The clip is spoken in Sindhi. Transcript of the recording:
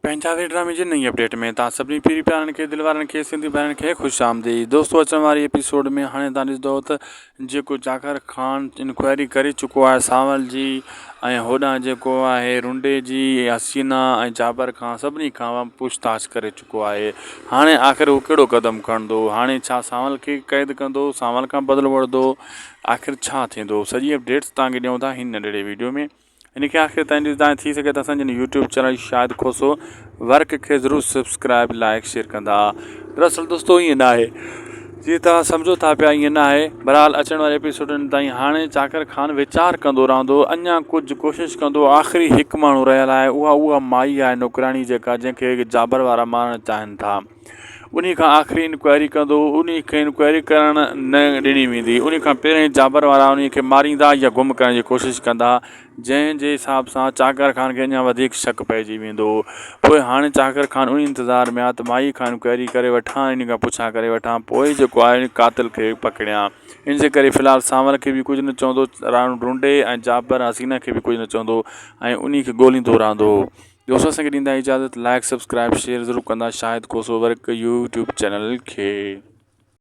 پنهنجا وير ڊرامي جي نئين اپڊيٽ ۾ توهان سڀني پيري پيارن کي دل وارن کي سنڌي ڀائرن کي خوش آمديد دوستو اچڻ واري ايپيسوڊ ۾ هاڻي توهان ڏسندو ته جيڪو چاڪر خان انڪوائري ڪري چڪو آهي سانول جي ۽ هوڏانهن جيڪو آهي رنڊي جي حسينا ۽ جابر کان سڀني کان پڇتاڇ ڪري چڪو آهي هاڻي آخر هو ڪهڙو قدم کڻندو هاڻي ڇا سانول کي قيد ڪندو سانول کان بدلو وٺندو آخر ڇا ٿيندو سڄي اپڊيٽس توهان کي ڏيون ٿا هن ننڍڙي ويڊيو ۾ ان کي آخر تائين ڏسندا ۽ ٿي سگهي ته اسان جي YouTube channel Shahid Khoso work کي ضرور سبسڪرائب لائڪ شيئر ڪندا دراصل دوستو ائين نه آهي جيئن توهان سمجهو ٿا پيا ائين نه آهي بهرحال اچڻ واري ايپيسوڊن تائين هاڻي چاڪر خان ويچار ڪندو رهندو اڃا ڪجهه ڪوشش ڪندو آخري هڪ ماڻهو رهيل آهي اها اها مائي آهي نوڪرياڻي جيڪا جنهن کي جابر وارا مارڻ چاهين ٿا انهي کان آخري انڪوائري ڪندو، انهي کي انڪوائري ڪرڻ نه ڏني ويندي، انهي کان پهرين جابر وارا انهي کي ماريندا يا گم ڪرڻ جي ڪوشش ڪندا، جنهن جي حساب سان چاڪر خان کي اڃا وڌيڪ شڪ پئجي ويندو. پوء هاڻي چاڪر خان انهي انتظار ۾ آ ته مائي کان انڪوائري ڪري وٺان، انهي کان پڇا ڪري وٺان، پوء جيڪو آهي انهي قاتل کي پڪڙيان. ان جي ڪري في الحال سانول کي به ڪجهه نه چوندو، رنڊي ۽ جابر حسينه کي به ڪجهه نه چوندو ۽ انهي کي ڳوليندو رهندو. دوستو اسان کي ڏيندا اجازت لائڪ سبسڪرائب شيئر ضرور ڪندا Shahid Khoso work YouTube channel کي.